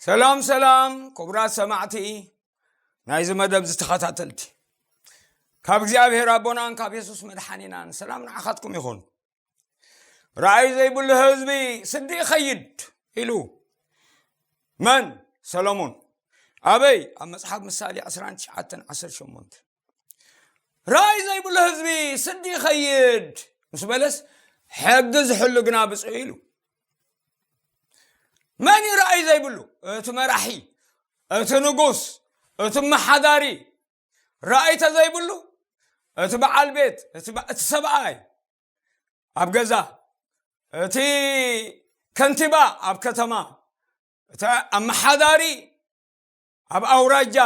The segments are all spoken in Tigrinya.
ሰላም ሰላም ክቡራት ሰማዕቲ ናይዚ መደብ ዝተኸታተልቲ፣ ካብ እግዚኣብሔር ኣቦናን ካብ የሱስ መድሓኒናን ሰላም ንዓኻትኩም ይኹን። ራእይ ዘይብሉ ህዝቢ ስዲ ይኸይድ ኢሉ መን? ሰሎሞን። ኣበይ? ኣብ መጽሓፍ ምሳሌ ዕስራን ትሽዓተን ዓሰርተ ሸሞንተ። ራእይ ዘይብሉ ህዝቢ ስዲ ይኸይድ ምስ በለስ፣ ሕጊ ዝሕሉ ግና ብፁዕ ኢሉ። መን እዩ ራእይ ዘይብሉ? እቲ መራሒ፣ እቲ ንጉስ፣ እቲ መሓዳሪ። ራእይ ተዘይብሉ፣ እቲ በዓል ቤት፣ እቲ በ-፣ እቲ ሰብኣይ ኣብ ገዛ፣ እቲ ከንቲባ ኣብ ከተማ፣ እቲ ኣመሓዳሪ ኣብ ኣውራጃ፣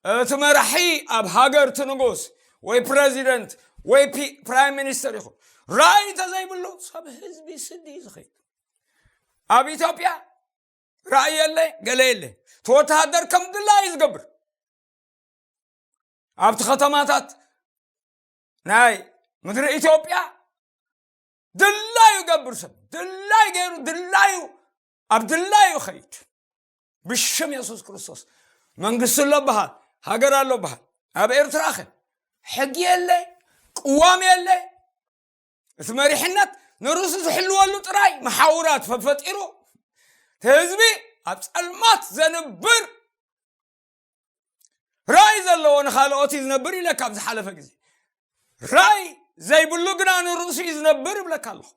እቲ መራሒ ኣብ ሃገር፣ እቲ ንጉስ ወይ ፕረዚደንት ወይ ፒ-፣ ፕራይም ሚኒስተር ይኹን፣ ራእይ እንተዘይብሉ፣ ሰብ ህዝቢ ስዲ እዩ ዝኸይድ። ኣብ ኢትዮጵያ ራእይ የለ፣ ገለ የለ። እቲ ወተሃደር ከም ድላዩ ዝገብር። ኣብቲ ከተማታት ናይ ምድሪ ኢትዮጵያ ድላዩ ገብር፣ ሰብ ድላይ ገይሩ፣ ድላዩ፣ ኣብ ድላዩ ኸይድ። ብሽም የሱስ ክርስቶስ መንግስቲ ኣሎ በሃል፣ ሃገር ኣሎ በሃል። ኣብ ኤርትራ ኸ ሕጊ የለ፣ ቅዋም የለ። እቲ መሪሕነት ንርእሱ ዝሕልወሉ ጥራይ መሓውራት ፈፈጢሩ፣ እቲ ህዝቢ ኣብ ጸልማት ዘንብር። ራእይ ዘለዎ ንኻልኦት እዩ ዝነብር ኢለካ ኣብ ዝሓለፈ ግዜ። ራእይ ዘይብሉ ግና ንርእሱ እዩ ዝነብር እብለካ ኣለኹ።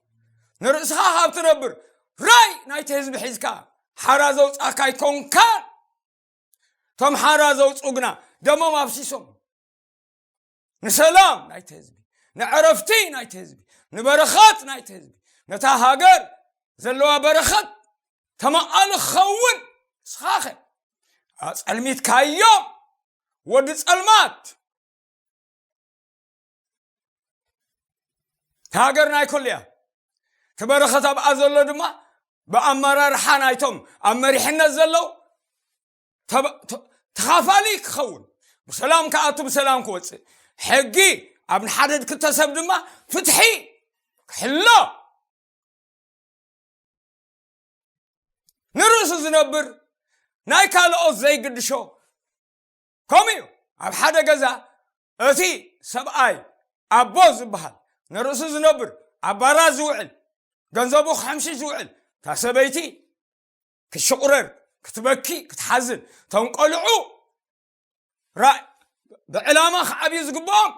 ንርእስኻ ካብ ትነብር፣ ራእይ ናይቲ ህዝቢ ሒዝካ ሓራ ዘውጻእካ ኣይኮንካን። እቶም ሓራ ዘውጽኡ ግና ደሞም ኣፍሲሶም ንሰላም ናይቲ ህዝቢ፣ ንዕረፍቲ ናይቲ ህዝቢ፣ ንበረኸት ናይቲ ህዝቢ፣ ነታ ሃገር ዘለዋ በረኸት ተመቓሉ ክኸውን። ንስኻኸ ኣጸልሚትካዮም፣ ወዲ ጸልማት። እታ ሃገር ናይ ኩሉ እያ። እቲ በረኸት ኣብኣ ዘሎ ድማ ብኣመራርሓ ናይቶም ኣብ መሪሕነት ዘለዉ ተባ-፣ ተ-፣ ተኻፋሊ ክኸውን፣ ብሰላም ክኣቱ ብሰላም ክወፅእ፣ ሕጊ ኣብ ንሓደ ክልተ ሰብ ድማ ፍትሒ ክሕሎ፣ ንርእሱ ዝነብር ናይ ካልኦት ዘይግድሾ። ከምኡ እዩ። ኣብ ሓደ ገዛ እቲ ሰብኣይ ኣቦ ዝበሃል ንርእሱ ዝነብር፣ ኣብ ባራ ዝውዕል፣ ገንዘቡ ክሕምሽሽ ዝውዕል፣ እታ ሰበይቲ ክትሽቑረር፣ ክትበኪ፣ ክትሓዝን፣ እቶም ቆልዑ ራ-፣ ብዕላማ ክዓብዩ ዝግብኦም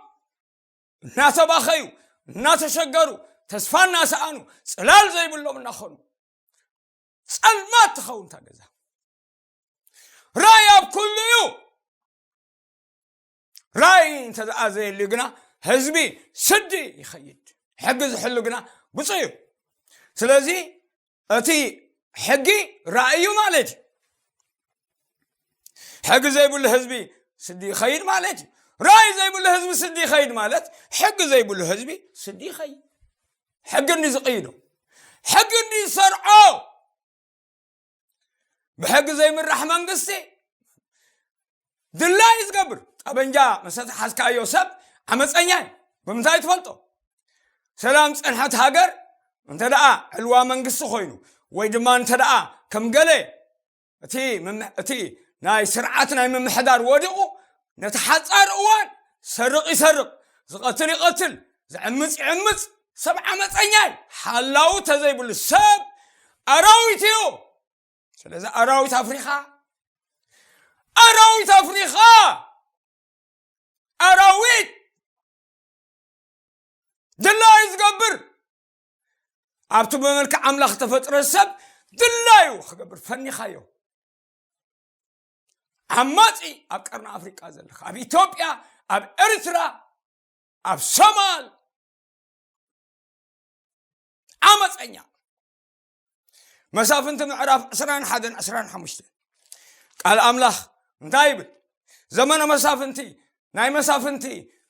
እናተባኸዩ፣ እናተሸገሩ፣ ተስፋ እናሰኣኑ፣ ጽላል ዘይብሎም እናኾኑ፣ ጸልማት ትኸውን እታ ገዛ። ራእይ ኣብ ኩሉ እዩ። ራእይ እንተ ደኣ ዘየልዩ ግና ህዝቢ ስዲ ይኸይድ። ሕጊ ዝሕሉ ግና ብፁዕ እዩ። ስለዚ እቲ ሕጊ ራእይ እዩ ማለት እዩ። ሕጊ ዘይብሉ ህዝቢ ስዲ ይኸይድ ማለት እዩ። ራእይ ዘይብሉ ህዝቢ ስዲ ይኸይድ ማለት ሕጊ ዘይብሉ ህዝቢ ስዲ ይኸይድ። ሕጊ እንዲ ዝቕይዶ፣ ሕጊ እንዲ ዝሰርዖ፣ ብሕጊ ዘይምራሕ መንግስቲ ድላይ ዝገብር። ጠበንጃ መሰ ተሓዝካዮ ሰብ ዓመፀኛ እዩ። ብምንታይ ትፈልጦ? ሰላም ፀንሐት ሃገር እንተ ደኣ ዕልዋ መንግስቲ ኮይኑ፣ ወይ ድማ እንተ ደኣ ከም ገለ እቲ ምም-፣ እቲ ናይ ስርዓት ናይ ምምሕዳር ወዲቑ፣ ነቲ ሓጻር እዋን ሰርቕ ይሰርቕ፣ ዝቐትል ይቐትል፣ ዝዕምጽ ይዕምጽ፣ ሰብ ዓመጸኛ እዩ። ሓላው ተዘይብሉ ሰብ ኣራዊት እዩ። ስለዚ ኣራዊት ኣፍሪኻ፣ ኣራዊት ኣፍሪኻ፣ ኣራዊት ድላዩ ዝገብር፣ ኣብቲ ብመልክዕ ኣምላኽ ተፈጥረ ሰብ ድላዩ ክገብር ፈኒኻዮ። ዓማጺ ኣብ ቀርኒ ኣፍሪቃ ዘለኻ፣ ኣብ ኢትዮጵያ፣ ኣብ ኤርትራ፣ ኣብ ሶማል፣ ዓመፀኛ። መሳፍንቲ ምዕራፍ ዕስራን ሓደን ዕስራን ሓሙሽተን ቃል ኣምላኽ እንታይ ይብል? ዘመነ መሳፍንቲ፣ ናይ መሳፍንቲ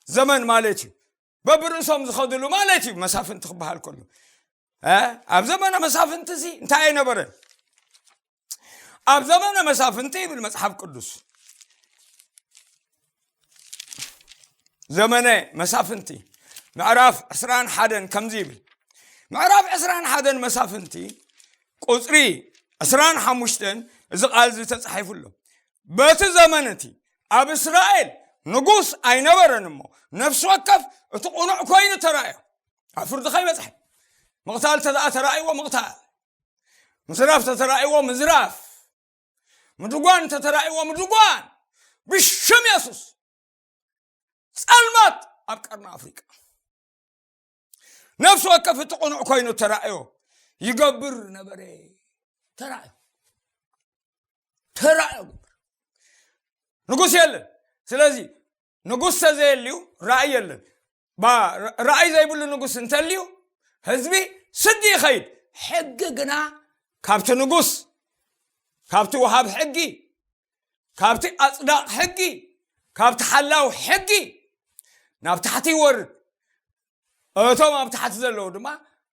ዘመን ማለት እዩ። በብርእሶም ዝኸድሉ ማለት እዩ መሳፍንቲ ክበሃል ከሎ። እ? ኣብ ዘመነ መሳፍንቲ እዚ እንታይ ኣይነበረን? ኣብ ዘመነ መሳፍንቲ ይብል መጽሓፍ ቅዱስ፣ ዘመነ መሳፍንቲ ምዕራፍ ዕስራን ሓደን ከምዚ ይብል። ምዕራፍ ዕስራን ሓደን መሳፍንቲ ቁጽሪ ዕስራን ሓሙሽተን እዚ ቃል እዚ ተጻሒፉ ኣሎ። በቲ ዘመን እቲ ኣብ እስራኤል ንጉስ ኣይነበረን እሞ፣ ነፍሲ ወከፍ እቲ ቁኑዕ ኮይኑ ተራእዮ። ኣብ ፍርዲ ከይበጽሐ፣ ምቕታል ተደኣ ተራእይዎ ምቕታል፣ ምዝራፍ ተተራእይዎ ምዝራፍ፣ ምድጓን ተተራእይዎ ምድጓን። ብሽም የሱስ ጸልማት ኣብ ቀርኒ ኣፍሪቃ። ነፍሲ ወከፍ እቲ ቁኑዕ ኮይኑ ተራእዮ ይገብር ነበረ። ተራእዮ፣ ተራእዮ ግበር። ንጉስ የለን። ስለዚ ንጉስ ተዘየልዩ ራእይ የለን። ባ-፣ ራእይ ዘይብሉ ንጉስ እንተልዩ፣ ህዝቢ ስዲ ይኸይድ። ሕጊ ግና ካብቲ ንጉስ፣ ካብቲ ወሃብ ሕጊ፣ ካብቲ ኣጽዳቕ ሕጊ፣ ካብቲ ሓላው ሕጊ ናብ ታሕቲ ይወርድ። እቶም ኣብ ታሕቲ ዘለዉ ድማ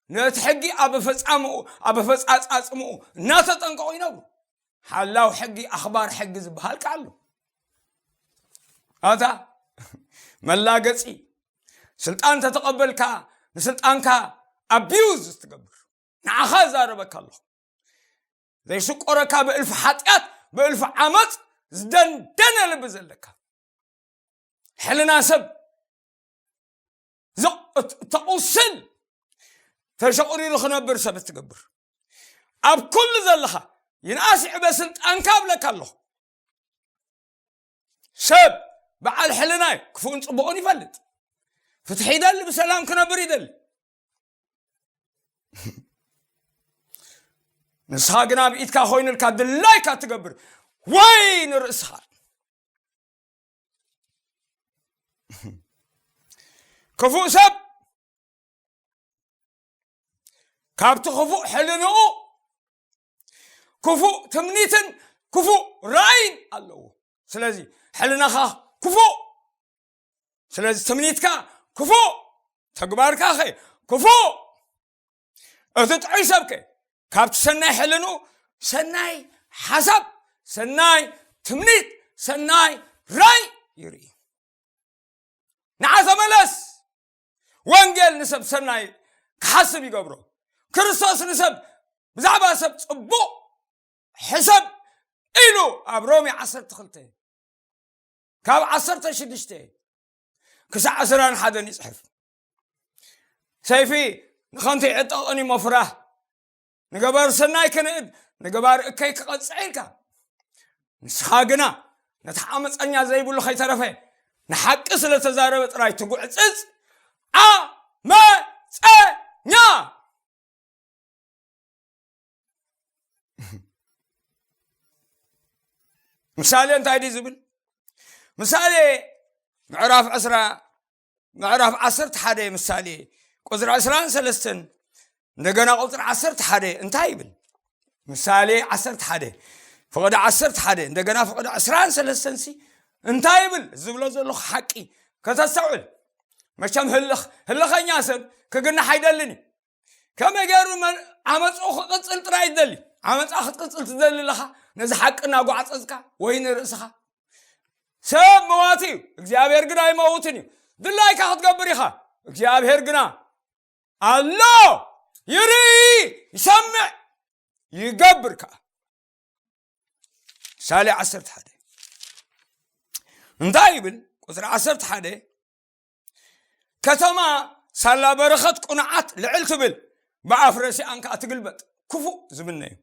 ነቲ ሕጊ ኣብ ፈጻምኡ፣ ኣብ ፈጻጻጽምኡ እናተጠንቀቑ ይነብሩ። ሓላው ሕጊ፣ ኣኽባር ሕጊ ዝበሃል ቃል ኣሎ። ኣታ መላገጺ፣ ስልጣን ተተቐበልካ፣ ንስልጣንካ ኣቢዩዝ ትገብር፣ ንዓኻ እዛረበካ ኣለኹ። ዘይስቆረካ ብእልፊ ሓጢኣት፣ ብእልፊ ዓመፅ ዝደንደነ ልቢ ዘለካ፣ ሕልና ሰብ ዘ-፣ እት-፣ ተቑስል፣ ተሸቑሪሩ ክነብር ሰብ እትገብር፣ ኣብ ኩሉ ዘለኻ ይንኣስ ይዕበ ስልጣንካ እብለካ ኣለኹ። ሰብ በዓል ሕልና እዩ፣ ክፉእን ጽቡቕን ይፈልጥ። ፍትሒ ይደሊ፣ ብሰላም ክነብር ይደሊ። ንስኻ ግና ኣብ ኢድካ ኮይኑልካ ድላይካ ትገብር። ወይ ንርእስኻ። ክፉእ ሰብ ካብቲ ክፉእ ሕልንኡ ክፉእ ትምኒትን ክፉእ ራእይን ኣለዎ። ስለዚ ሕልናኻ ክፉእ፣ ስለዚ ትምኒትካ ክፉእ፣ ተግባርካ ኸ ክፉእ። እቲ ጥዑይ ሰብከ ካብቲ ሰናይ ሕልንኡ ሰናይ ሓሳብ፣ ሰናይ ትምኒት፣ ሰናይ ራእይ ይርኢ። ንዓ ተመለስ። ወንጌል ንሰብ ሰናይ ክሓስብ ይገብሮ። ክርስቶስ ንሰብ ብዛዕባ ሰብ ጽቡቕ ሕሰብ ኢሉ ኣብ ሮሜ ዓሰርተ ክልተ ካብ ዓሰርተ ሽዱሽተ ክሳዕ ዕስራን ሓደን ይጽሕፍ። ሰይፊ ንኸንቱ ይዕጠቕን እዩ መፍራህ። ንገባር ሰናይ ክንእድ፣ ንገባር እከይ ክቐጽዕ ኢልካ። ንስኻ ግና ነቲ ዓመፀኛ ዘይብሉ ከይተረፈ ንሓቂ ስለ ተዛረበ ጥራይ ትጉዕጽጽ ዓመፀኛ። ምሳሌ እንታይ ድዩ ዝብል? ምሳሌ ምዕራፍ ዕስራ፣ ምዕራፍ ዓሰርተ ሓደ ምሳሌ ቁጽሪ ዕስራን ሰለስተን፣ እንደገና ቁጽሪ ዓሰርተ ሓደ እንታይ ይብል? ምሳሌ ዓሰርተ ሓደ ፍቕዲ ዓሰርተ ሓደ፣ እንደገና ፍቕዲ ዕስራን ሰለስተን ሲ እንታይ ይብል? ዝብሎ ዘለኹ ሓቂ ከተስተውዕል። መቸም ህልኽ-፣ ህልኸኛ ሰብ ክግናሕ ኣይደልን እዩ። ከመይ ገይሩ መን-፣ ዓመፅኡ ክቕፅል ጥራይ ይደሊ። ዓመፃ ክትቅፅል ትደሊ ኣለኻ፣ ነዚ ሓቂ እናጓዕፀፅካ ወይ ንርእስኻ። ሰብ መዋቲ እዩ፣ እግዚኣብሔር ግን ኣይመውትን እዩ። ድላይካ ክትገብር ኢኻ፣ እግዚኣብሔር ግና ኣሎ፣ ይርኢ፣ ይሰምዕ፣ ይገብር ከኣ። ምሳሌ ዓሰርተ ሓደ እንታይ ይብል? ቁጽሪ ዓሰርተ ሓደ፣ ከተማ ሳላ በረኸት ቁኑዓት ልዕል ትብል፣ ብኣፍ ረሲኣን ከኣ ትግልበጥ፣ ክፉእ ዝምነ እዩ።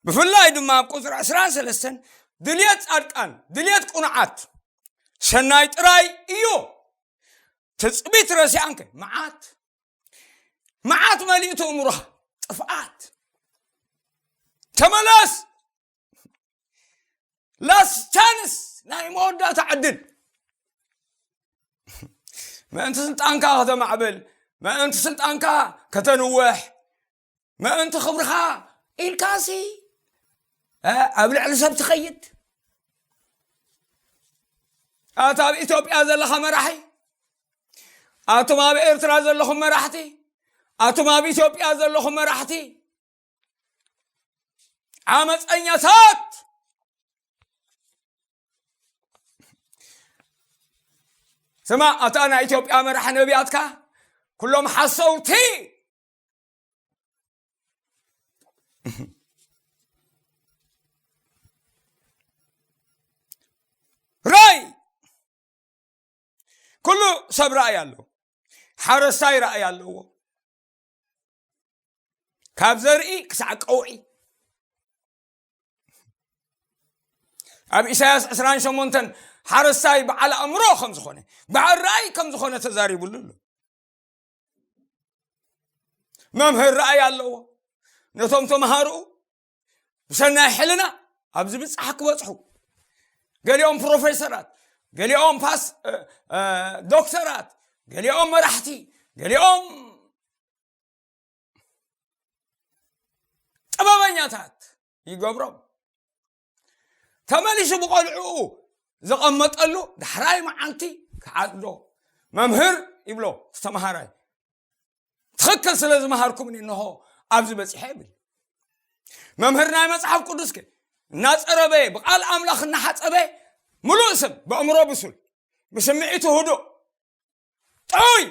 ብፍላይ ድማ ኣብ ቁጽሪ ዕስራን ሰለስተን፣ ድልየት ጻድቃን፣ ድልየት ቁኑዓት ሰናይ ጥራይ እዩ፣ ትጽቢት ረሲኣንከ መዓት፣ መዓት መሊእቱ እምሮኻ ጥፍኣት። ተመለስ። ላስት ቻንስ፣ ናይ መወዳእታ ዕድል። ምእንቲ ስልጣንካ ከተማዕብል፣ ምእንቲ ስልጣንካ ከተንውሕ፣ ምእንቲ ክብርኻ ኢልካሲ፣ እ፣ ኣብ ልዕሊ ሰብ ትኸይድ። ኣታ ኣብ ኢትዮጵያ ዘለኻ መራሒ፣ ኣቱም ኣብ ኤርትራ ዘለኹም መራሕቲ፣ ኣቱም ኣብ ኢትዮጵያ ዘለኹም መራሕቲ፣ ዓመፀኛታት። ስማ፣ ኣታ ናይ ኢትዮጵያ መራሒ ነቢያትካ ኩሎም ሓሰውቲ። ኩሉ ሰብ ራእይ ኣለዎ። ሓረስታይ ራእይ ኣለዎ፣ ካብ ዘርኢ ክሳዕ ቀውዒ። ኣብ ኢሳያስ ዕስራን ሸሞንተን ሓረስታይ በዓል ኣእምሮ ከም ዝኾነ፣ በዓል ራእይ ከም ዝኾነ ተዛሪቡሉ ኣሎ። መምህር ራእይ ኣለዎ። ነቶም ተምሃርኡ ብሰናይ ሕልና ኣብ ዝብጻሕ ክበጽሑ፣ ገሊኦም ፕሮፌሰራት፣ ገሊኦም ፓስ እ፣ እ፣ ዶክተራት፣ ገሊኦም መራሕቲ፣ ገሊኦም ጥበበኛታት ይገብሮም። ተመሊሱ ብቆልዕኡ ዘቐመጠሉ ዳሕራይ መዓልቲ ክዓጽዶ፣ መምህር ይብሎ እቲ ተምሃራይ፣ ትኽክል ስለ ዝመሃርኩምኒ እንሆ ኣብዚ በጺሐ ይብል። መምህር ናይ መጽሓፍ ቅዱስከ እናጸረበ፣ ብቃል ኣምላኽ እናሓጸበ፣ ምሉእ ሰብ ብኣእምሮ ብሱል፣ ብስምዒቱ ህዱእ፣ ጥዑይ፣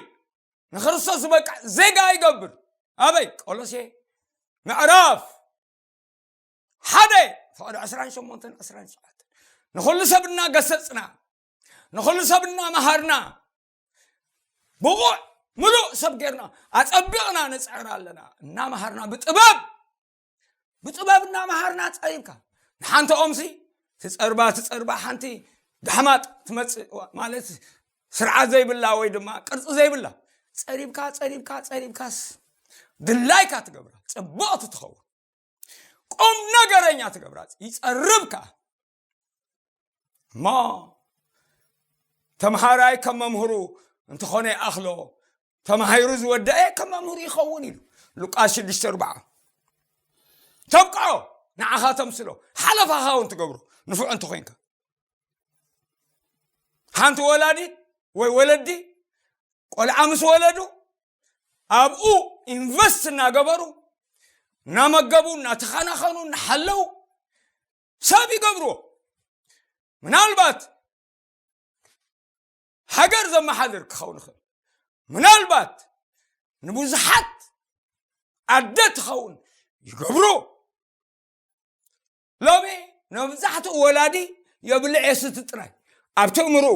ንክርስቶስ ዝበቅዕ ዜጋ ይገብር። ኣበይ? ቆሎሴ ምዕራፍ ሓደ ፍቕዲ ዕስራን ሸሞንተን ዕስራን ትሽዓተን። ንኹሉ ሰብ እናገሰጽና፣ ንኹሉ ሰብ እናመሃርና፣ ብቑዕ ምሉእ ሰብ ጌርና ኣጸቢቕና ንጽዕር ኣለና። እናመሃርና ብጥበብ፣ ብጥበብ እናመሃርና ጸሪብካ። ንሓንቲ ኦምሲ ትጸርባ፣ ትጸርባ ሓንቲ ዳሕማጥ ትመጽእ፣ ማለት ስርዓት ዘይብላ ወይ ድማ ቅርጺ ዘይብላ። ጸሪብካ፣ ጸሪብካ፣ ጸሪብካስ ድላይካ ትገብራ፣ ጽብቕቲ ትኸውን። ቁም ነገረኛ ትገብራ፣ ይጸርብ ከኣ። እሞ ተምሃራይ ከም መምህሩ እንተኾነ ይኣኽሎ፣ ተማሂሩ ዝወደአ ከም መምህሩ ይኸውን ኢሉ ሉቃስ ሽዱሽተ ኣርብዓ። ተብቅዖ፣ ንዓኻ ተምስሎ፣ ሓለፋኻ እውን ትገብሮ፣ ንፉዕ እንተኾይንካ። ሓንቲ ወላዲት ወይ ወለዲ ቆልዓ ምስ ወለዱ፣ ኣብኡ ኢንቨስት እናገበሩ፣ እናመገቡ፣ እናተኸናኸኑ፣ እናሓለዉ ሰብ ይገብርዎ። ምናልባት ሃገር ዘመሓድር ክኸውን ይኽእል። ምናልባት ንብዙሓት ኣደ ትኸውን ይገብርዎ። ሎሚ ንመብዛሕትኡ ወላዲ የብልዕ የስቲ ጥራይ። ኣብቲ እምርኡ፣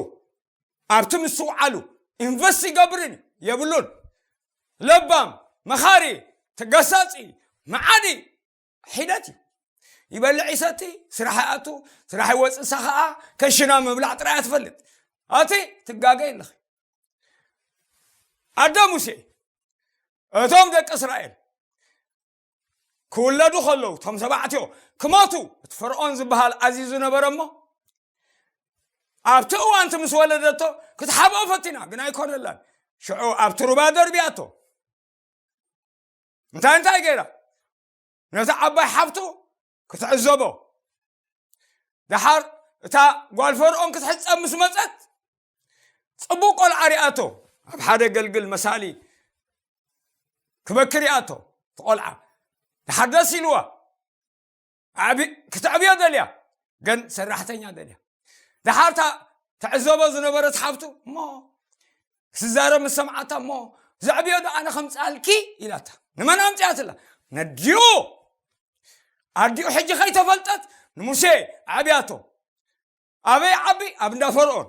ኣብቲ ምስትውዓሉ ኢንቨስት ይገብርን የብሉን። ለባም፣ መኻሪ፣ ተገሳጺ፣ መዓዲ ሒደት እዩ። ይበልዕ ይሰቲ፣ ስራሕ ይኣቱ፣ ስራሕ ይወጽእ፣ እሳ ኸኣ ከሽና ምብላዕ ጥራይ እያ ትፈልጥ። ኣቲ ትጋገ ኣለኺ። ኣደ ሙሴ፣ እቶም ደቂ እስራኤል ክውለዱ ከለዉ፣ እቶም ተባዕትዮ ክሞቱ እቲ ፈርዖን ዝበሃል ኣዚዙ ነበረ እሞ፣ ኣብቲ እዋን እቲ ምስ ወለደቶ ክትሓብኦ ፈቲና፣ ግን ኣይኮነላን። ሽዑ ኣብቲ ሩባ ደርብያቶ። እንታይ እንታይ ገይራ? ነቲ ዓባይ ሓፍቱ ክትዕዘቦ። ደሓር እታ ጓል ፈርዖን ክትሕጸብ ምስ መጸት፣ ጽቡቕ ቆልዓ ሪኣቶ። ኣብ ሓደ ገልግል መሳሊ ክበኪ ሪኣቶ። እቲ ቆልዓ ደሓር ደስ ኢልዋ። ኣዕቢ-፣ ክትዕብዮ ደልያ፣ ግን ሰራሕተኛ ደልያ። ደሓር እታ ትዕዘቦ ዝነበረት ሓፍቱ፣ እሞ ክዛረብ ምስ ሰምዓታ፣ እሞ ዘዕብዮ ዶ ኣነ ከምጽኣልኪ ኢላታ። ንመን ኣምጽኣትላ? ነዲኡ። ኣዲኡ ሕጂ ከይተፈልጠት ንሙሴ ኣዕብያቶ። ኣበይ ዓቢ? ኣብ እንዳ ፈርዖን።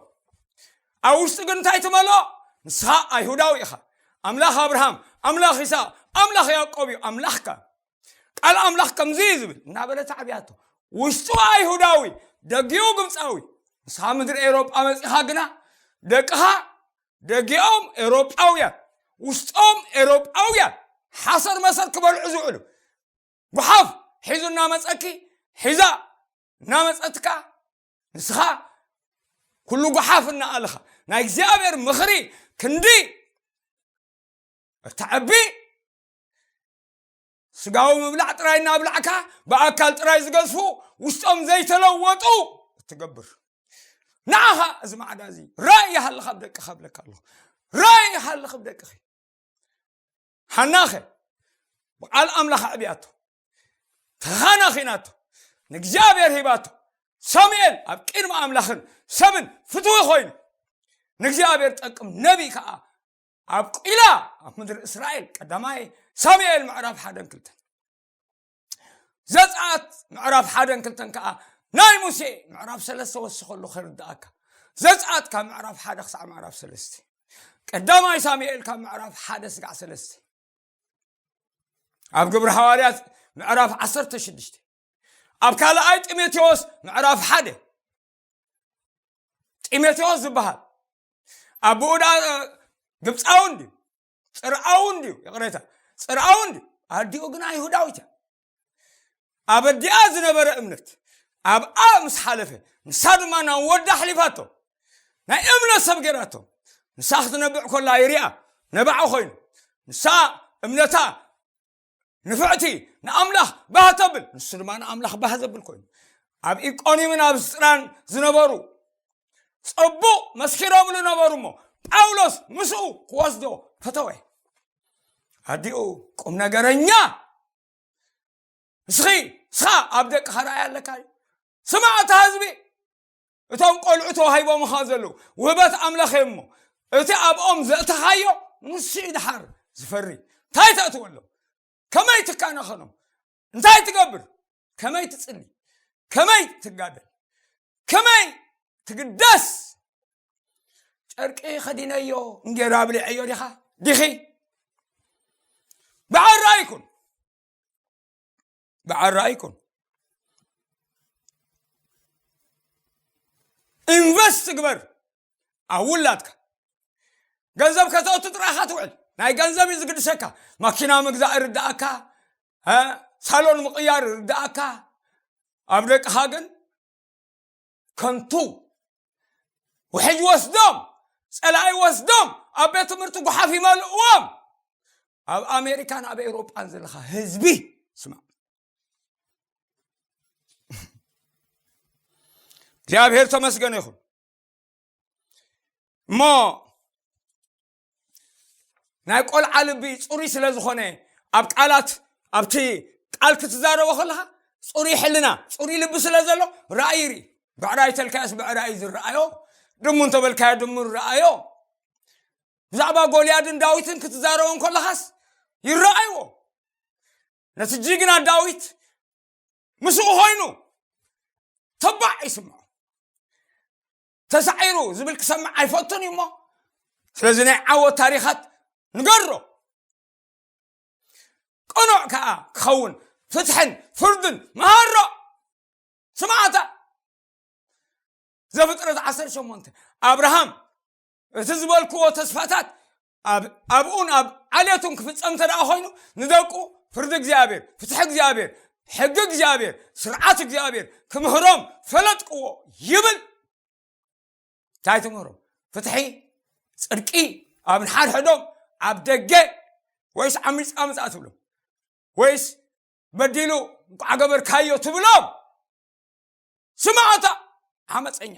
ኣብ ውሽጢ ግን እንታይ ትመልኦ? ንስኻ ኣይሁዳዊ ኢኻ። ኣምላኽ ኣብርሃም፣ ኣምላኽ ይስሐቅ፣ ኣምላኽ ያዕቆብ እዩ ኣምላኽካ። ቃል ኣምላኽ ከምዚ እዩ ዝብል እናበለት ኣዕብያቶ። ውሽጡ ኣይሁዳዊ፣ ደጊኡ ግብጻዊ። ንስኻ ምድሪ ኤውሮጳ መጺኻ ግና ደቅኻ ደጊኦም ኤውሮጳውያን፣ ውሽጦም ኤውሮጳውያን፣ ሓሰር መሰር ክበልዑ ዝውዕሉ። ጓሓፍ ሒዙ እናመጸኪ፣ ሒዛ እናመጸትካ፣ ንስኻ ኩሉ ጓሓፍ እናኣለኻ፣ ናይ እግዚኣብሔር ምኽሪ ክንዲ እተዕቢ፣ ስጋዊ ምብላዕ ጥራይ እናብላዕካ፣ ብኣካል ጥራይ ዝገዝፉ፣ ውሽጦም ዘይተለወጡ እትገብር። ንዓኻ እዚ ማዕዳ እዚ ራእይ ይሃልኻ ኣብ ደቅኻ እብለካ ኣለኹ። ራእይ ይሃልኽ ኣብ ደቅኺ። ሃናኸ ብቃል ኣምላኽ ኣዕብያቶ፣ ተኻናኺናቶ፣ ንእግዚኣብሔር ሂባቶ። ሳሙኤል ኣብ ቅድሚ ኣምላኽን ሰብን ፍትዊ ኮይኑ፣ ንእግዚኣብሔር ጠቅም ነቢይ ከኣ ኣብቂላ ኣብ ምድሪ እስራኤል። ቀዳማይ ሳሙኤል ምዕራፍ ሓደን ክልተን። ዘጸኣት ምዕራፍ ሓደን ክልተን ከኣ ናይ ሙሴ ምዕራፍ ሰለስተ ወስኸሉ ከርድኣካ። ዘጽኣት ካብ ምዕራፍ ሓደ ክሳዕ ምዕራፍ ሰለስተ፣ ቀዳማይ ሳሙኤል ካብ ምዕራፍ ሓደ ስጋዕ ሰለስተ፣ ኣብ ግብሪ ሃዋርያት ምዕራፍ ዓሰርተ ሽዱሽተ፣ ኣብ ካልኣይ ጢሞቴዎስ ምዕራፍ ሓደ። ጢሞቴዎስ ዝበሃል ኣቦኡ ደኣ ግብፃዊ እንድዩ፣ ፅርኣዊ እንድዩ፣ ይቕሬታ፣ ፅርኣዊ እንድዩ፣ ኣዲኡ ግና ይሁዳዊት እያ። ኣብ ኣዲኣ ዝነበረ እምነት ኣብኣ ምስ ሓለፈ፣ ንሳ ድማ ናብ ወዳ ኣሕሊፋቶ፣ ናይ እምነት ሰብ ገይራቶ። ንሳ ክትነብዕ ከላ ይሪኣ፣ ነባዒ ኮይኑ። ንሳ እምነታ ንፍዕቲ፣ ንኣምላኽ ባህ ተብል፣ ንሱ ድማ ንኣምላኽ ባህ ዘብል ኮይኑ። ኣብ ኢቆንዩምን ኣብ ስጥራን ዝነበሩ ጽቡቕ መስኪሮምሉ ነበሩ እሞ፣ ጳውሎስ ምስኡ ክወስዶ ፈተወ። ኣዲኡ ቁም ነገረኛ፣ እስኺ፣ እስኻ ኣብ ደቅኻ ራእይ ኣለካ እዩ። ስማዕ፣ እታ ህዝቢ፣ እቶም ቆልዑ ተዋሂቦምኻ ዘለዉ ውህበት ኣምላኽ እዮም እሞ፣ እቲ ኣብኦም ዘእተኻዮ ንሱ እዩ ድሓር ዝፈሪ። እንታይ ተእትወሎም? ከመይ ትከናኸኖም? እንታይ ትገብር? ከመይ ትጽሊ? ከመይ ትጋደል? ከመይ ትግደስ? ጨርቂ ከዲነዮ፣ እንጌራ ኣብሊዐዮ ዲኻ? ዲኺ? ብዓራ ይኩን፣ ብዓራ ይኩን። ኢንቨስት ግበር ኣብ ውላድካ። ገንዘብ ከተእቱ ጥራኻ ትውዕል። ናይ ገንዘብ እዩ ዝግድሰካ። ማኪና ምግዛእ ይርዳእካ፣ እ፣ ሳሎን ምቕያር ይርዳእካ። ኣብ ደቅኻ ግን ከንቱ። ውሕጅ ወስዶም፣ ጸላኢ ወስዶም፣ ኣብ ቤት ትምህርቲ ጉሓፍ ይመልእዎም። ኣብ ኣሜሪካን ኣብ ኤውሮጳን ዘለኻ ህዝቢ፣ ስማዕ። እግዚኣብሔር ተመስገን ይኹን። እሞ ናይ ቆልዓ ልቢ ጽሩይ ስለ ዝኾነ፣ ኣብ ቃላት፣ ኣብቲ ቃል ክትዛረቦ ከለኻ፣ ጽሩይ ሕልና፣ ጽሩይ ልቢ ስለ ዘሎ፣ ራእይ ይርኢ። ብዕራይ ተልካዮስ ብዕራይ ዝረኣዮ፣ ድሙ እንተበልካዮ ድሙ ዝረኣዮ። ብዛዕባ ጎልያድን ዳዊትን ክትዛረቦ እንከለኻስ ይረኣይዎ። ነቲ ጅግና ዳዊት ምስኡ ኮይኑ ተባዕ ይስምዖ። ተሳዒሩ ዝብል ክሰምዕ ኣይፈቱን እዩ እሞ፣ ስለዚ ናይ ዓወት ታሪኻት ንገሮ። ቅኑዕ ከኣ ክኸውን ፍትሕን ፍርድን መሃሮ። ስማዕታ። ዘፍጥረት ዓሰርተ ሸሞንተ፣ ኣብርሃም፣ እቲ ዝበልክዎ ተስፋታት ኣብ፣ ኣብኡን ኣብ ዓሌቱን ክፍጸም እንተ ደኣ ኮይኑ፣ ንደቁ ፍርዲ እግዚኣብሔር፣ ፍትሒ እግዚኣብሔር፣ ሕጊ እግዚኣብሔር፣ ስርዓት እግዚኣብሔር ክምህሮም ፈለጥክዎ ይብል። እንታይ ትምህሮም? ፍትሒ፣ ጽድቂ ኣብ ንሓድሕዶም፣ ኣብ ደገ፣ ወይስ ዓሚጽካ ምጻእ ትብሎም? ወይስ በዲሉ እንቋዕ ገበርካዮ ትብሎም? ስማዕታ ዓመፀኛ።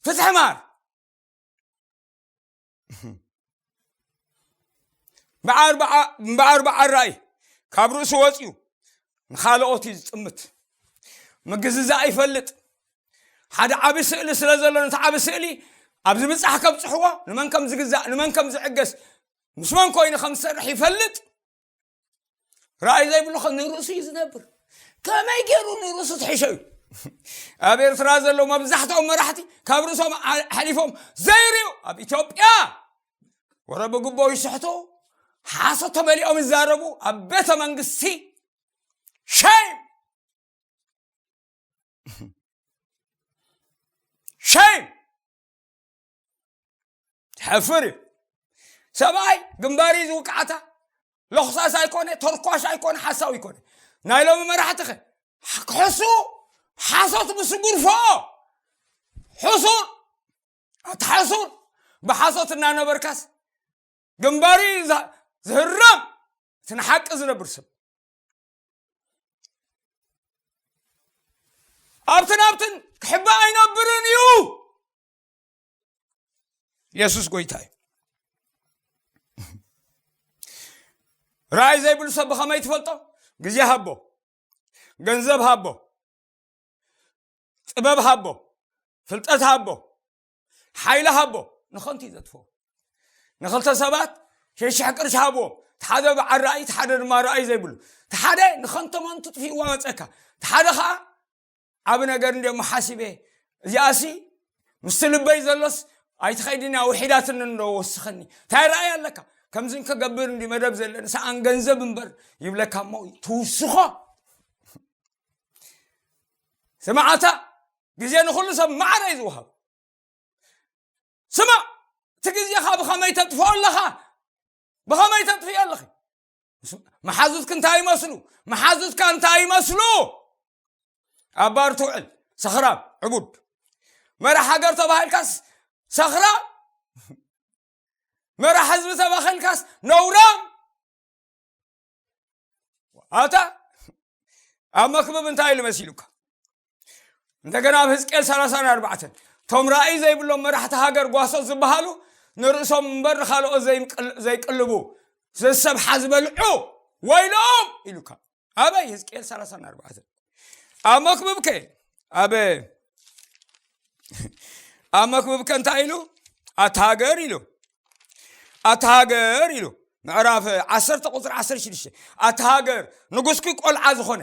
ፍትሒ ማር። እምበኣር በዓ-፣ እምበኣር በዓል ራእይ ካብ ርእሱ ወፂኡ ንኻልኦት እዩ ዝጥምት። ምግዝዛእ ይፈልጥ። ሓደ ዓቢ ስእሊ ስለ ዘሎ፣ ነቲ ዓቢ ስእሊ ኣብ ዝብጻሕ ከብጽሕዎ፣ ንመን ከም ዝግዛእ፣ ንመን ከም ዝዕገስ፣ ምስ መን ኮይኑ ከም ዝሰርሕ ይፈልጥ። ራእይ ዘይብሉ ኸ ንርእሱ እዩ ዝነብር። ከመይ ገይሩ ንርእሱ ትሕሾ እዩ? ኣብ ኤርትራ ዘለዉ መብዛሕትኦም መራሕቲ ካብ ርእሶም ኣ-፣ ሓሊፎም ዘይርእዩ፣ ኣብ ኢትዮጵያ ወረ ብግቦ ይስሕቱ፣ ሓሶት ተመሊኦም ይዛረቡ፣ ኣብ ቤተ መንግስቲ። ሸይም! ሸይም! ትሐፍር እዩ። ሰብኣይ ግንባር እዩ ዝውቃዕታ። ለኽሳስ ኣይኮነ፣ ተርኳሽ ኣይኮነ፣ ሓሳዊ ኣይኮነ። ናይ ሎሚ መራሕቲ ኸ ክሕሱ፣ ሓሶት ምስ ጉርፎ። ሕሱር፣ ኣታ ሕሱር፣ ብሓሶት እናነበርካስ ግንባር እዩ ዝ-፣ ዝህረም፣ እቲ ንሓቂ ዝነብር ሰብ። ኣብትን ኣብትን ክሕባእ ኣይነብርን እዩ። የሱስ ጎይታ እዩ። ራእይ ዘይብሉ ሰብ ብኸመይ ትፈልጦ? ግዜ ሃቦ፣ ገንዘብ ሃቦ፣ ጥበብ ሃቦ፣ ፍልጠት ሃቦ፣ ሓይሊ ሃቦ፣ ንኸንቱ እዩ ዘጥፍኦ። ንኽልተ ሰባት ሽሕ ሽሕ ቅርሺ ሃብዎም። እቲ ሓደ በዓል ራእይ፣ እቲ ሓደ ድማ ራእይ ዘይብሉ። እቲ ሓደ ንኸንቶ መንቱ ጥፊእዋ መጸካ። እቲ ሓደ ኸኣ ዓቢ ነገር እንድዮም ሓሲበ። እዚኣሲ ምስቲ ልበይ ዘሎስ ኣይትኸይድን እያ፣ ውሒዳትኒ እንዶ ወስኸኒ። እንታይ ራእይ ኣለካ? ከምዚ እንከገብር እንዲ መደብ ዘለኒ፣ ሰኣን ገንዘብ እምበር ይብለካ እሞ ትውስኾ። ስምዓታ፣ ግዜ ንኹሉ ሰብ ማዕረ እዩ ዝወሃብ። ስማዕ፣ እቲ ግዜኻ ብኸመይ ተጥፍኦ ኣለኻ? ብኸመይ ተጥፍኦ ኣለኺ? መሓዙትክ እንታይ ይመስሉ? መሓዙትካ እንታይ ይመስሉ? ኣብ ባር ትውዕል፣ ሰኽራም፣ ዕቡድ። መራሕ ሃገር ተባሂልካስ ሰኽራም፣ መራሕ ህዝቢ ተባሂልካስ ነውራም። ኣታ ኣብ መክብብ እንታይ ኢሉ መሲሉካ? እንደገና ኣብ ህዝቅኤል ሰላሳን ኣርባዕተን፣ እቶም ራእይ ዘይብሎም መራሕቲ ሃገር ጓሶት ዝበሃሉ፣ ንርእሶም እምበር ንኻልኦት ዘይምቅል-፣ ዘይቅልቡ፣ ዘሰብሓ ዝበልዑ ወይሎም ኢሉካ። ኣበይ? ህዝቅኤል ሰላሳን ኣርባዕተን። ኣብ መክብብከ? ኣብ፣ ኣብ መክብብከ እንታይ ኢሉ? ኣታ ሃገር ኢሉ። ኣታ ሃገር ኢሉ። ምዕራፍ ዓሰርተ ቁፅሪ ዓሰርተ ሽዱሽተ። ኣታ ሃገር፣ ንጉስኪ ቆልዓ ዝኾነ፣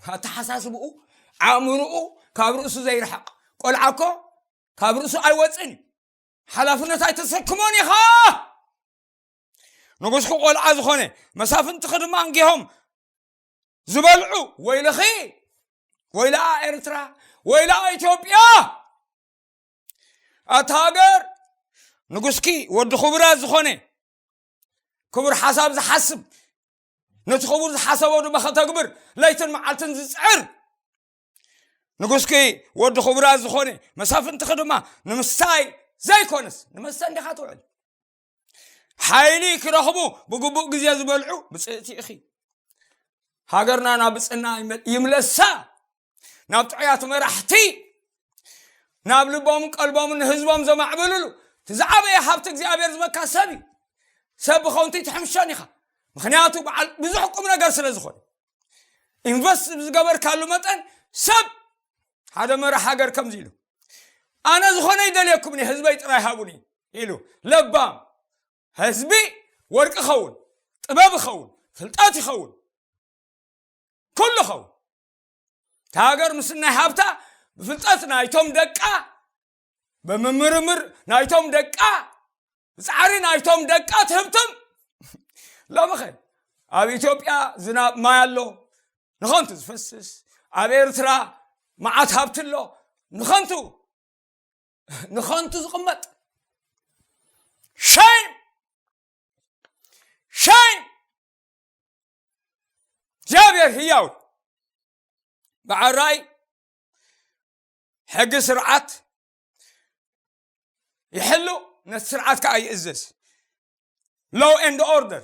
ኣተሓሳስብኡ፣ ኣእምርኡ ካብ ርእሱ ዘይረሓቕ ቆልዓ እኮ ካብ ርእሱ ኣይወፅን እዩ። ሓላፍነት ኣይተሰክሞን ኢኻ። ንጉስኪ ቆልዓ ዝኾነ፣ መሳፍንትኺ ድማ እንጊሆም ዝበልዑ፣ ወይልኺ፣ ወይልኣ ኤርትራ፣ ወይልኣ ኢትዮጵያ። ኣታ ሃገር፣ ንጉስኪ ወዲ ክቡራት ዝኾነ፣ ክቡር ሓሳብ ዝሓስብ፣ ነቲ ክቡር ዝሓሰቦ ድማ ከተግብር ለይትን መዓልትን ዝጽዕር፣ ንጉስኪ ወዲ ክቡራት ዝኾነ፣ መሳፍንትኺ ድማ ንምስታይ ዘይኮነስ ንመስተ እንዲኻ ትውዕል። ሓይሊ ክረኽቡ ብግቡእ ግዜ ዝበልዑ ብፅእቲ ኢኺ። ሃገርና ናብ ብፅና ይመ-፣ ይምለሳ። ናብ ጥዑያት መራሕቲ፣ ናብ ልቦምን ቀልቦምን ንህዝቦም ዘማዕብልሉ፣ እቲ ዝዓበየ ሃብቲ እግዚኣብሔር ዝበካ ሰብ እዩ። ሰብ ብኸውንቲ ትሕምሾን ኢኻ። ምኽንያቱ በዓል ብዙሕ ቁም ነገር ስለ ዝኾነ። ኢንቨስት ብዝገበርካሉ መጠን ሰብ፣ ሓደ መራሕ ሃገር ከምዚ ኢሉ፣ "ኣነ ዝኾነ ይደልየኩም፣ ህዝበይ ጥራይ ሃቡኒ" ኢሉ። ለባም ህዝቢ ወርቂ ይኸውን፣ ጥበብ ይኸውን፣ ፍልጠት ይኸውን፣ ኩሉ ይኸውን። እታ ሃገር ምስ ናይ ሃብታ ብፍልጠት ናይቶም ደቃ፣ ብምምርምር ናይቶም ደቃ፣ ብጻዕሪ ናይቶም ደቃ ትህብትም። ሎምኸ ኣብ ኢትዮጵያ ዝናብ ማይ ኣሎ፣ ንኸንቱ ዝፈስስ፣ ኣብ ኤርትራ መዓት ሃብቲ ኣሎ፣ ንኸንቱ፣ ንኸንቱ ዝቕመጥ። ሸይም! ሸይም! እግዚኣብሔር ህያው እዩ። በዓል ራእይ ሕጊ ስርዓት ይሕሉ፣ ነቲ ስርዓት ከዓ ይእዘዝ። Law and order፣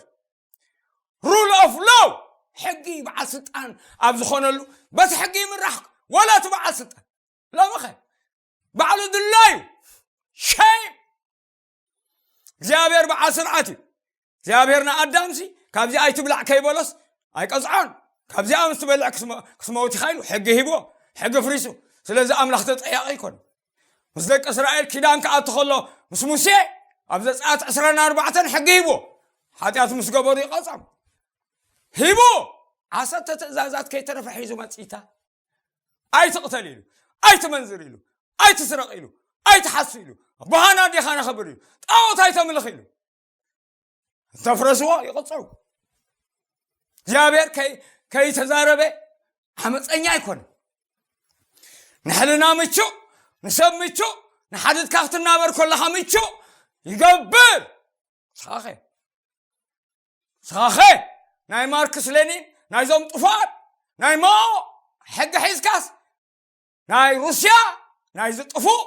rule of law፣ ሕጊ በዓል ስልጣን ኣብ ዝኾነሉ በቲ ሕጊ ይምራሕ። ወላ እቲ በዓል ስልጣን ሎምኸ ባዕሉ ድላዩ ሸይም። እግዚኣብሔር በዓል ስርዓት እዩ። እግዚኣብሔር ንኣዳምሲ ካብዚኣ ኣይትብላዕ ከይበሎስ ኣይቀፅዖን። ካብዚኣ ምስ ትበልዕ ክትመ-፣ ክትመውት ኢኻ ኢሉ ሕጊ ሂብዎ። ሕጊ ፍሪሱ። ስለዚ ኣምላኽ ተጠያቒ ኣይኮነን። ምስ ደቂ እስራኤል ኪዳን ክኣቱ ከሎ ምስ ሙሴ ኣብ ዘጸኣት ዕስራን ኣርባዕተን ሕጊ ሂብዎ። ሓጢኣት ምስ ገበሩ ይቐጾም። ሂቡ ዓሰርተ ትእዛዛት ከይተረፈ ሒዙ መጺእታ። ኣይትቕተል ኢሉ፣ ኣይትመንዝር ኢሉ፣ ኣይትስረቕ ኢሉ፣ ኣይትሓሱ ኢሉ፣ ኣቦኻን ኣዴኻን ኣኽብር ኢሉ፣ ጣዖት ኣይተምልኽ ኢሉ። እንተፍረስዎ ይቕጽዑ። እግዚኣብሔር ከይ-፣ ከይተዛረበ ዓመፀኛ ኣይኮነን። ንሕልና ምቹእ፣ ንሰብ ምቹእ፣ ንሓድትካ ክትናበር ከለኻ ምቹእ ይገብር። ስኻኸ፣ ስኻኸ ናይ ማርክስ ሌኒን፣ ናይዞም ጥፉኣት፣ ናይ ማኦ ሕጊ ሒዝካስ፣ ናይ ሩስያ፣ ናይ ዝጥፉእ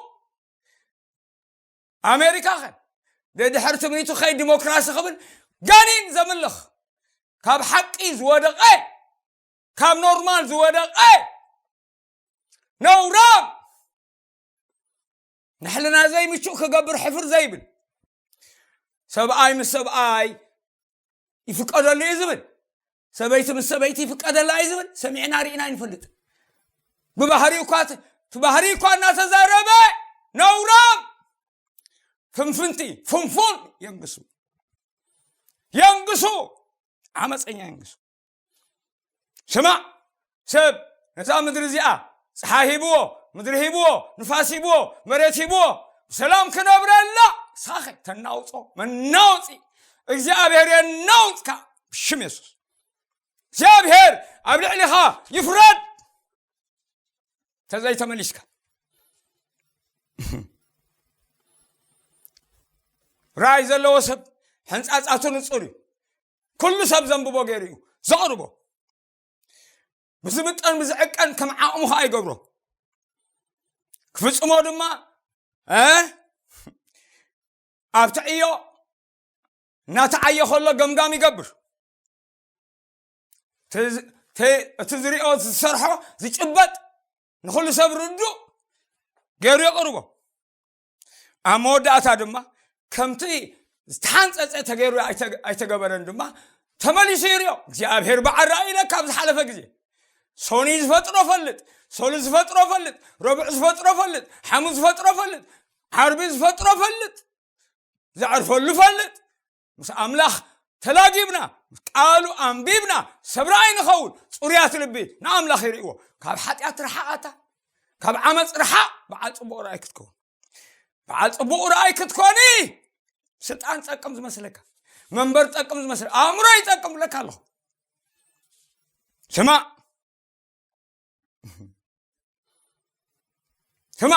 ኣሜሪካ ኸ ደድሕሪ ትምኒቱ ከይ ዲሞክራሲ ክብል ጋኒን ዘምልኽ፣ ካብ ሓቂ ዝወደቐ፣ ካብ ኖርማል ዝወደቐ ነውራም፣ ንሕልና ዘይምቹእ ክገብር ሕፍር ዘይብል፣ ሰብኣይ ምስ ሰብኣይ ይፍቀደሉ እዩ ዝብል፣ ሰበይቲ ምስ ሰበይቲ ይፍቀደላ እዩ ዝብል ሰሚዕና ርኢና ይንፈልጥ። ብባህሪ እኳ ት-፣ እቲ ባህሪ እኳ እናተዛረበ ነውራም ፍንፍንቲ ፍንፉን የንግሱ፣ የንግሱ፣ ዓመፀኛ የንግሱ። ስማዕ፣ ሰብ ነዛ ምድሪ እዚኣ ፀሓይ ሂብዎ፣ ምድሪ ሂብዎ፣ ንፋስ ሂብዎ፣ መሬት ሂብዎ፣ ብሰላም ክነብረላ ሳኸ ተናውጾ መናውፂ እግዚኣብሔር የናውፅካ ብሽም የሱስ እግዚኣብሔር ኣብ ልዕሊኻ ይፍረድ። ተዘይተመሊስካ ራእይ ዘለዎ ሰብ ሕንፃፃቱ ንፁር እዩ። ኩሉ ሰብ ዘንብቦ ገይሩ እዩ ዘቕርቦ። ብዝምጠን ብዝዕቀን ከም ዓቕሙ ከዓ ይገብሮ። ክፍፅሞ ድማ እ ኣብቲ ዕዮ እናተዓየ ከሎ ገምጋም ይገብር። እቲ ዝሪኦ ዝሰርሖ ዝጭበጥ ንኩሉ ሰብ ርዱእ ገይሩ የቕርቦ። ኣብ መወዳእታ ድማ ከምቲ ዝተሓንፀፀ ተገይሩ ኣይተገበረን ድማ ተመሊሱ ይርዮ። እግዚኣብሔር በዓል ራእይ ኢለ ካብ ዝሓለፈ ግዜ ሶኒ ዝፈጥሮ ፈልጥ፣ ሶሉ ዝፈጥሮ ፈልጥ፣ ረቡዕ ዝፈጥሮ ፈልጥ፣ ሓሙስ ዝፈጥሮ ፈልጥ፣ ዓርቢ ዝፈጥሮ ፈልጥ፣ ዘዕርፈሉ ፈልጥ። ምስ ኣምላኽ ተላጊብና ቃሉ ኣንቢብና ሰብ ራእይ ንኸውን። ፅሩያት ልቢ ንኣምላኽ ይርእዎ። ካብ ሓጢኣት ርሓቓታ ካብ ዓመፅ ርሓቕ። በዓል ፅቡቕ ራእይ ክትከውን በዓል ፅቡቕ ራእይ ክትኮኒ ስልጣን ፀቅም ዝመስለካ መንበር ፀቅም ዝመስለ ኣእምሮ ይፀቅም ብለካ ኣለኹ። ስማ ስማ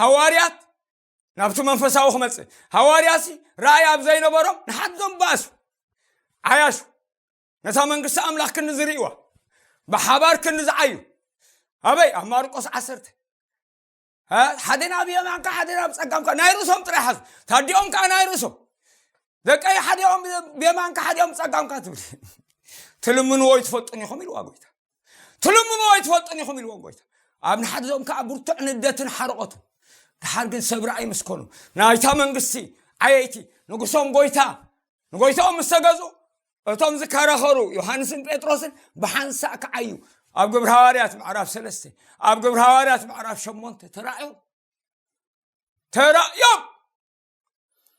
ሃዋርያት ናብቲ መንፈሳዊ ክመፅእ ሃዋርያሲ ራእይ ኣብ ዘይነበሮም ንሓድዞም ባእሱ ዓያሹ ነታ መንግስቲ ኣምላኽ ክንዲ ዝርእይዋ ብሓባር ክንዲ ዝዓዩ ኣበይ ኣብ ማርቆስ ዓሰርተ ሓደ ናብ የማንካ ሓደ ናብ ፀጋምካ ናይ ርእሶም ጥራይ ሓዙ ታዲኦም ከዓ ናይ ርእሶም ደቀይ ሓዲኦም ብየማንካ ሓዲኦም ብፀጋምካ ትብል ትልምንዎ ይትፈልጡን ኢኹም ኢልዋ ጎይታ። ትልምንዎ ይትፈልጡን ኢኹም ኢልዎም ጎይታ። ኣብ ንሓድዞም ከዓ ብርቱዕ ንደትን ሓርቆትን ድሓር ግን ሰብ ራእይ ምስ ኮኑ ናይታ መንግስቲ ዓየይቲ ንጉሶም ጎይታ ንጎይታኦም ምስ ተገዙ እቶም ዝከራኸሩ ዮሃንስን ጴጥሮስን ብሓንሳእ ክዓዩ ኣብ ግብሪ ሃዋርያት ምዕራፍ ሰለስተ ኣብ ግብሪ ሃዋርያት ምዕራፍ ሸሞንተ ተራእዮም ተራእዮም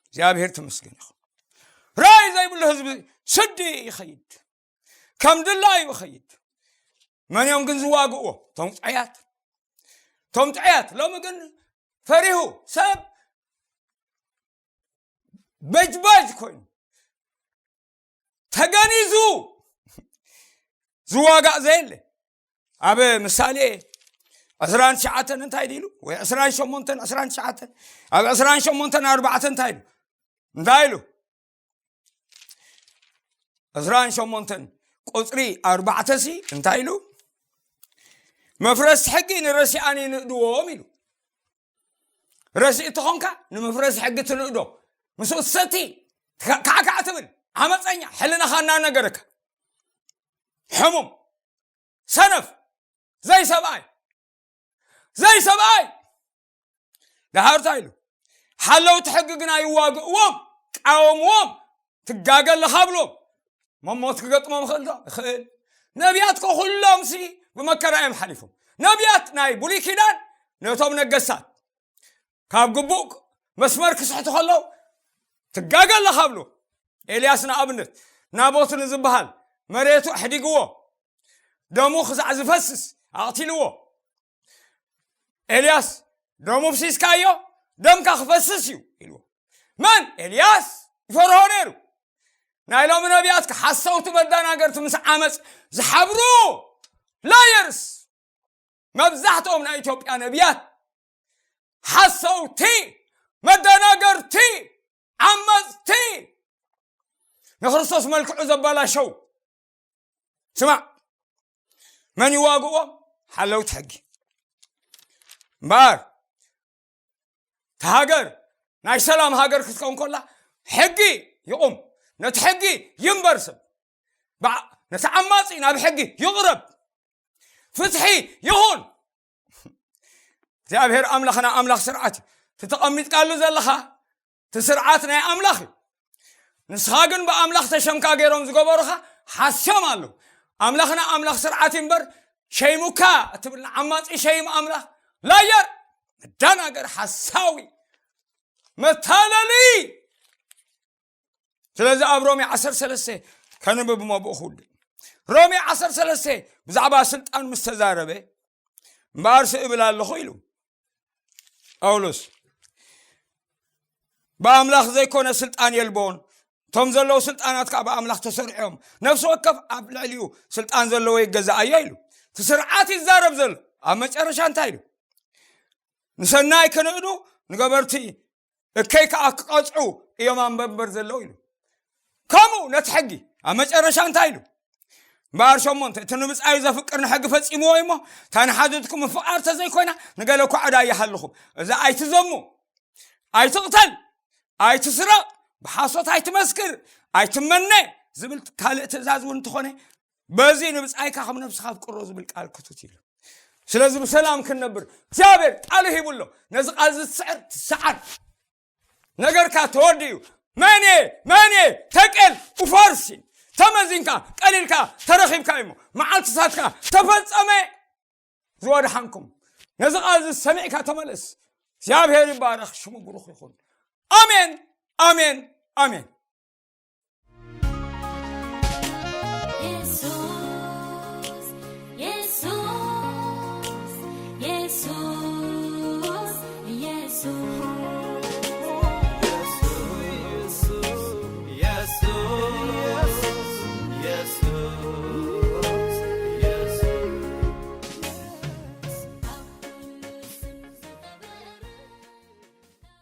እግዚኣብሔር ተመስገን ይኹን። ራእይ ዘይብሉ ህዝቢ ስዲ ይኸይድ ከም ድላዩ ይኸይድ። መን እዮም ግን ዝዋግእዎ? እቶም ጥዕያት እቶም ጥዕያት ሎሚ ግን ፈሪሁ ሰብ በጅባጅ ኮይኑ ተገኒዙ ዝዋጋእ ዘየለ ኣብ ምሳሌ ዕስራን ትሽዓተን እንታይ ኢሉ ወይ ዕስራን ሸሞንተን ዕስራን ትሽዓተን ኣብ ዕስራን ሸሞንተን ኣርባዕተ እንታይ ኢሉ እንታይ ኢሉ ዕስራን ሸሞንተን ቁፅሪ ኣርባዕተ ሲ እንታይ ኢሉ መፍረስ ሕጊ ንረሲኣን ይንእድዎም ኢሉ ረሲእ ተኾንካ ንምፍረስ ሕጊ ትንእዶ ምስ ሰቲ ካዕካዕ ትብል ዓመፀኛ ሕልናኻ እናነገረካ ሕሙም ሰነፍ ዘይሰብኣይ ዘይሰብኣይ ደሃርታ ኢሉ ሓለውቲ ሕጊ ግና ይዋግእዎም ቃወምዎም ትጋገ ኣለኻ ብሎም መሞት ክገጥሞም ይኽእል ዶ ይኽእል። ነቢያት ኮ ኩሎም ሲ ብመከራ እዮም ሓሊፎም። ነቢያት ናይ ብሉይ ኪዳን ነቶም ነገስታት ካብ ግቡእ መስመር ክስሕቱ ከለዉ ትጋገ ኣለኻ ብሎ ኤልያስ ንኣብነት ናቦት ንዝበሃል መሬቱ ኣሕዲግዎ ደሙ ክሳዕ ዝፈስስ ኣቕቲልዎ። ኤልያስ ደሙ ፍሲስካዮ ደምካ ክፈስስ እዩ ኢልዎ። መን ኤልያስ ይፈርሆ ነይሩ። ናይ ሎሚ ነቢያት ሓሰውቲ መዳናገርቲ ምስ ዓመፅ ዝሓብሩ ላየርስ መብዛሕትኦም ናይ ኢትዮጵያ ነቢያት ሓሰውቲ መደናገርቲ ዓመፅቲ ንክርስቶስ መልክዑ ዘባላሸው ስማዕ መን ይዋግእዎም ሓለውቲ ሕጊ እምበኣር እቲ ሃገር ናይ ሰላም ሃገር ክትከውን ከላ ሕጊ ይቑም ነቲ ሕጊ ይንበር ሰብ ነቲ ዓማፂ ናብ ሕጊ ይቕረብ ፍትሒ ይኹን እግዚኣብሔር ኣምላኽና ኣምላኽ ስርዓት ትተቐሚጥካሉ ዘለኻ እቲ ስርዓት ናይ ኣምላኽ እዩ ንስኻ ግን ብኣምላኽ ተሸምካ ገይሮም ዝገበሩኻ ሓስዮም ኣለዉ ኣምላኽና ኣምላኽ ስርዓት እምበር ሸይሙካ እትብል ንዓማፂ ሸይም ኣምላኽ ላየር መዳናገር ሓሳዊ መታለሊ ስለዚ ኣብ ሮሜ ዓሰርተ ሰለስተ ከንብብ እሞ ብኡ ክውድእ ሮሜ ዓሰርተ ሰለስተ ብዛዕባ ስልጣን ምስ ተዛረበ እምበኣር ስእብል ኣለኹ ኢሉ ጳውሎስ ብኣምላኽ ዘይኮነ ስልጣን የልቦን። እቶም ዘለዉ ስልጣናት ከዓ ብኣምላኽ ተሰርዖም። ነፍሲ ወከፍ ኣብ ልዕሊኡ ስልጣን ዘለዎ ይገዛኣዮ ኢሉ። እቲ ስርዓት ይዛረብ ዘሎ ኣብ መጨረሻ እንታይ ኢሉ? ንሰናይ ክንእዱ ንገበርቲ እከይ ከዓ ክቐፅዑ እዮም ኣንበንበር ዘለዉ ኢሉ። ከምኡ ነቲ ሕጊ ኣብ መጨረሻ እንታይ ኢሉ? እምበኣር ሸሞንተ፣ እቲ ንብፃዩ ዘፍቅር ንሕጊ ፈፂምዎ እዩ እሞ፣ እታ ንሓትትኩም ምፍቓር ተዘይኮይና ንገለ እኳ ዕዳ ይሃልኹም። እዛ ኣይትዘሙ፣ ኣይትቕተል፣ ኣይትስረቕ፣ ብሓሶት ኣይትመስክር፣ ኣይትመነ ዝብል ካልእ ትእዛዝ እውን እንተኾነ፣ በዚ ንብፃይካ ከም ነብስኻ ኣፍቅሮ ዝብል ቃል ክቱት ኢሉ። ስለዚ ብሰላም ክንነብር እግዚኣብሔር ቃሉ ሂቡ ኣሎ። ነዚ ቃል ዝትስዕር ትሰዓር። ነገርካ ተወዲኡ። መን እየ? መን እየ? ተቀል ኡፈርሲ። ተመዚንካ ቀሊልካ ተረኺብካ እሞ መዓልትታትካ ተፈጸመ። ዝወድሓንኩም ነዚ ቃል እዚ ሰሚዕካ ተመለስ። እግዚኣብሔር ይባረኽ፣ ሽሙ ብሩኽ ይኹን። ኣሜን፣ ኣሜን፣ ኣሜን።